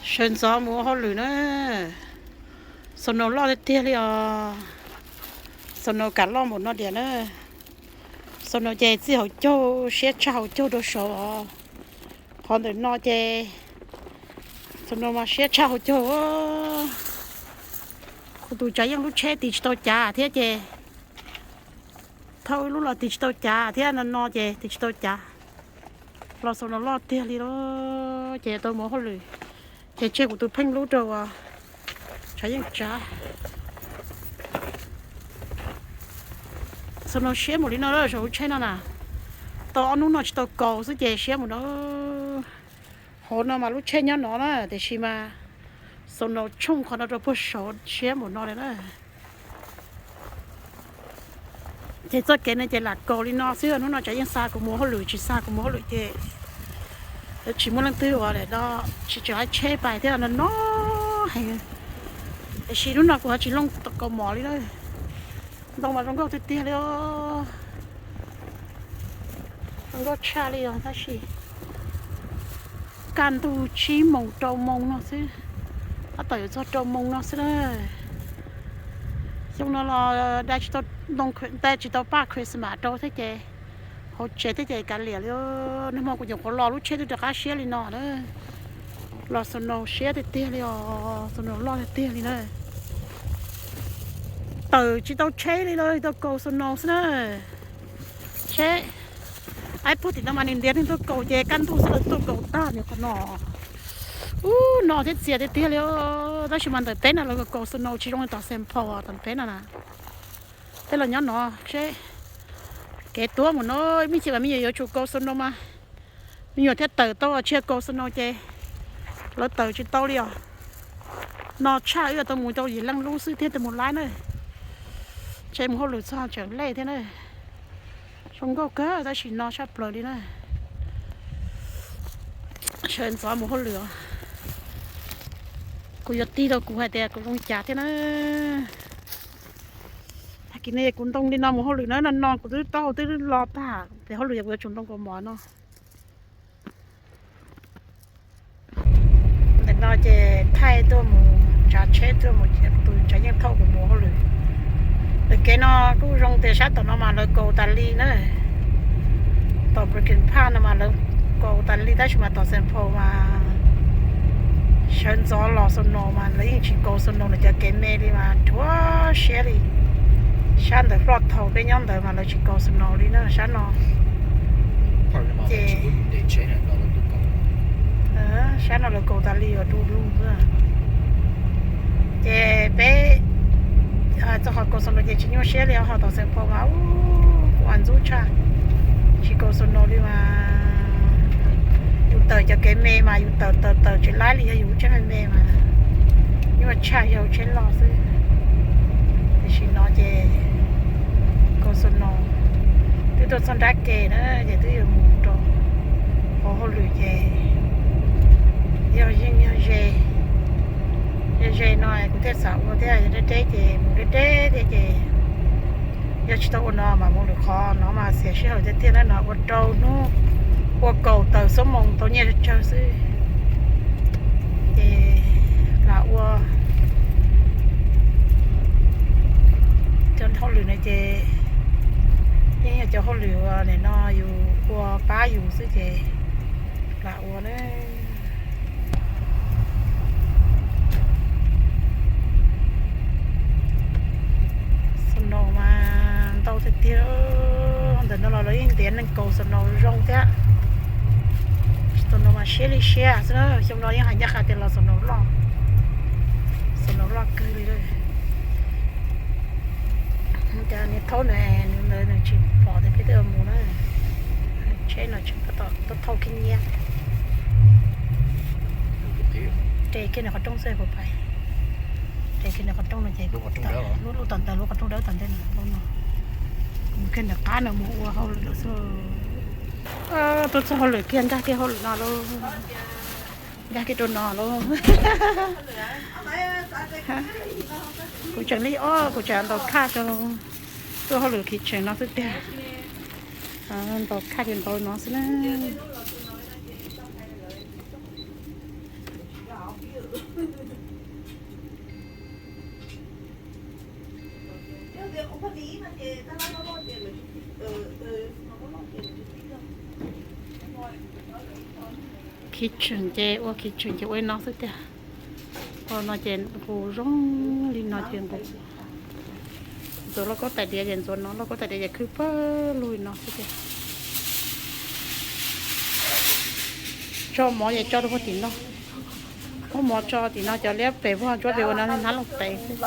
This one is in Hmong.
Sawv ntxov mus ua hauj lwm na. Snow loj tiag tiag li os. Snow kam loj npaum no diam na. Snow ces txij hauv caug siab tshaj hauv caug rau saud os. Qhov ntawm no ces snow mas siab tshaj hauv caug. Kuv tus tsav yeej lub tsheb tis tsis tau cav thiab ces thauj ib lub los tis tsis tau cav thiab, no no ces tis tsis tau cav. Los snow loj tiag li lawm ces tau mus hauj lwm. Ces tseg kuv tus pheej lub rau uas tsav yeej tsav. Snow siab npaum li no lawm saum lub tsheb no na. Tau ob hnub no tsis tau kaus xwb ces siab npaum no. Hauv no mas lub tsheb nyob no na, tiam sis mas snow tshooj qhov no rau puag saud siab npaum no li na. Ces txoj kev no ces lam kaus li no xwb, hnub no tsav yeej xa kuv mus hauj lwm, tsis xa kuv mus hauj lwm ces tsis muaj leej twg uas no, tsis tseem hais tsheb pais thiab no no heev. Tiam sis hnub no kuv ho tsis looj kaus mov li na. Ntoo mas zoo nkauj tiag tiag li os. Zoo nkauj tshaj li os tab sis kaj ntug tsib moos rau moos no xwb, tab tom yuav txog rau moos no xwb na. Xyoo no los da tsis tau, ntoo da tsis tau paj Christmas rau thiab ces hauv tsev thiab ces kav liam li. Nag hmo kuv nyuam qhuav los lub tsheb twb rov qab siab li no na. Los snow siab tiag tiag li os, snow loj tiag tiag li na. Tawm tsis tau tsheb li lawm, tau kaus snow xwb na. Tsheb iPod tim no mas nws ntiav neeg tuaj kaus ces kaj ntug xwb lawv tuaj kaus tag nws qhov no. Ub, no thiab txias tiag tiag li. Tab sis mas ntawm peb no lawv kaus snow tsis zoo li tom Saint Paul tom peb no na. Peb los nyob no seb kev tuab mus no, me ntsis mas me nyuam yuav tsum kaus snow mas me nyuam thiaj tawm tau, tsis yog kaus snow ces lawv tawm tsis tau li os. No tshaj wb tau mus rau yim leej lub xwb thiaj tau mus laib na. Tseem mus hauj lwm txog tseem lej thiab na. Zoo nkauj kawg tab sis no tshaj plaws li na. Sawv ntxov mus hauj lwm os. Kuv yuav tig rau kuv hais tias kuv zoo cas thiab na. Tag kis no kuv ntoo li no mus hauj lwm na, no no kuv twb taub hau twb lo tag, ces hauj lwm yog kuv yuav tsum ntoo kaus mov no. Ntawm no ces thaij tuaj mus tsav tsheb tuaj mus, tus tsav yeej thauj kuv mus hauj lwm. Ntawm kev no kuj zoo tias sab tom no mas lawv kaus tas li na. Tom Brooklyn Park no mas lawv kaus tas li tab sis mas tom Saint Paul mas sawv ntxov los snow mas lawv yeej tsis kaus snow, lawv cov kev me li mas rhuav siab li. Sab ntawd ploj thaum peb nyob ntawd mas lawv tsis kaus snow li na sab no. Ces sab no lawv kaus tas li uas du lug xwb. Ces peb txog qhov kaus snow ces tsis nyuaj siab li, ho tom Saint Paul mas ua ntxub tshaj, tsis kaus snow li mas yus tawm cov kev me mas yus tawm tawm tawm tsis laib li, yog yus lub tsheb me me mas nyuaj tshaj yog tsheb loj xwb. Tiam sis no ces kaus snow twb tuaj txog nrab ke na, ces twb yuav mus rau hauv hauj lwm ces yog yeej yog ze, yog ze no kuv thiaj xav ua thiab, yog deb deb ces mus deb deb thiab ces yog tsis tau ua no mas mus lwm qhov no mas xiam sij hawm tiag tiag na, no ua rau hnub, ua kaum tawm xuab moos tau nyiaj tsawg xwb. Ces lam ua cov hauj lwm no ces yeej yog cov hauj lwm uas nim no yus ua pab yus xwb ces lam ua na. Snow mas ntau tiag tiag. Ntawm no los lawv yeej ntiav neeg kaus snow zoo thiab. Snow mas siab li siab xwb na, xyoo no yeej hais ncaj qha tias los snow loj, snow loj kawg li. Cas niag thaub na, nws ntawd nws tsis pom tias peb twb mus na. Tsheb no tseem tab tom tuaj thauj khib nyiab. Res kiag nws qhov rooj xwb puas pais. Res kiag nws qhov rooj no ces lub tom ntawd, lub qhov rooj dawb tom ntej no, lub no. Mus kiag nram qab no mus ua hauj lwm lawm xwb. Tuaj txog hauj lwm kiag, nkag kiag hauj lwm no lauj. Nkag kiag rau no lauj. Kuv tseem li ob, kuv tseem ntaus khaj rau, tuaj hauj lwm kiv tseem no xwb tiag. Ntaus khaj ces ntaus no xwb na. Kitchen ces ua kitchen ces ua li no xwb tiag. Ua no ces nqus zoo li no ces nqus. Ntxuav lauj kaub tais diav ces ntxuav no, lauj kaub tais diav ces khwb pawg lug li no xwb tiag. Tso mov ces tso rau puag tim no. Muab mov tso tim no, cov liab pem puag ntsuab pem ua no hnab looj tes xwb.